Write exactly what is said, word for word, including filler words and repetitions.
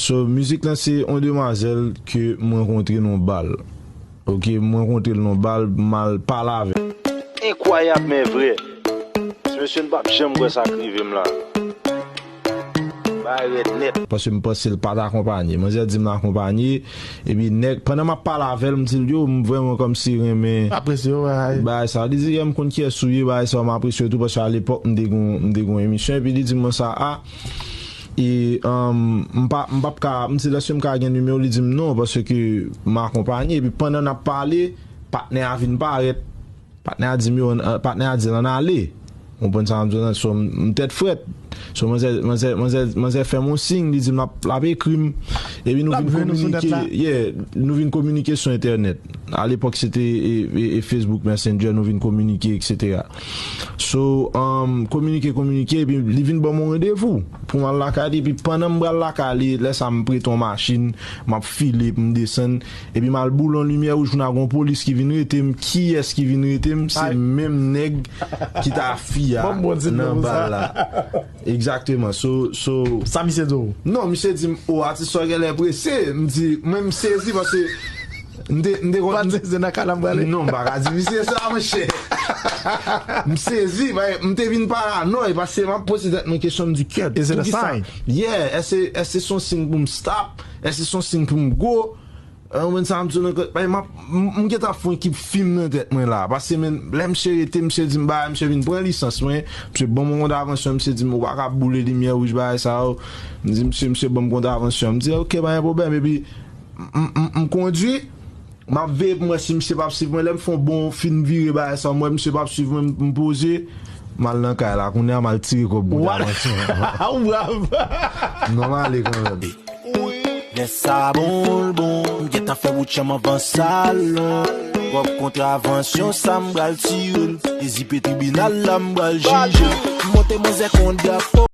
So, mizik lan se yon demwazèl ke m rankontre nan bal. Ok, m rankontre l nan bal, m al pale avè l. Enkwayab, men vre. Ti mesye, n p ap janm kwè sa k rive m la. Bagay rèd nèt. Paske m panse l pa t akonpanye. Manzè di m l akonpanye. Epi nèg, pandan m ap pale avè l, m di l, yo, m vrèman kòmsi renmen bagay sa. Li di, yeah, m konn kiyès ou ye, bagay sa, m apresye w tou, paske alepòk, m te gon, m te gon emisyon. Epi li di m sa, a, e, um, m pa, m p ap ka, m di, èske m ka gen nimewo? Li di m non, paske m akonpanye. Epi pandan n ap pale, patnè a vin parèt. Patnè a di m yo, patnè a di l ann ale. Ou konprann sa m di w lan? So, m, m tèt frèt. So, manzè, manzè, manzè, manzè fè m yon siy, li di m l ap, l ap ekri m. Epi nou vin kominike, yeah, nou vin kominike sou entènèt. Alepòk, se te e, e, e Facebook Messenger, nou vin kominike, etsetera. So, um, kominike, kominike, epi li vin ban m yon randevou pou m al lakay li. Epi pandan m pral lakay li, lè sa a m prete yon machin, m ap file pou m desann. Epi m al boule yon limyè wouj, kounye a gon polis ki vin rete m. Kiyès ki vin rete m? Se menm nèg ki t a fi a nan bal la. Egzakteman. So, so. Sa misye di w? Non, misye di m, o, atis sa genlè prese. M di, mwen m sezi paske m te, m te konn. Ou pa t sezi nan ka la m prale? Non, m pa ka di misye sa, monchè. M sezi, paske m te vin paranòy, paske m ap poze tèt mwen kesyon, m di, kèt, poukisa? Yeah, èske, èske se yon siy pou m stop? Èske se yon siy pou m go? Ou konprann sa m di w lan? Paske m ap, m, m gentan ap fè yon ekip fim nan tèt mwen la. Paske, men, lè misye rete, misye di m bagay, misye vin pran lisans mwen, misye ban m yon kontravansyon, misye di m, ou pa ka boule limyè wouj, bagay sa yo. M di misye, misye ban m kontravansyon. M di, ok, pa gen pwoblèm. Epi, m, m, m kondwi, m ap veye pou m wè si misye p ap swiv mwen. Lè m fè yon bon fin vire bagay sa, m wè misye p ap swiv mwen, m, m poze. M al nan kay la, kounye a m al tire kòb kontravansyon an. Waw! Non, m ale kanmenm. Lè sa bon, l bon, m gentan fè wout chanm anvan salon. Kòb kontravansyon sa m pral tire l. Ezipe tribinal la m pral jije l. M monte manzè kon drapo.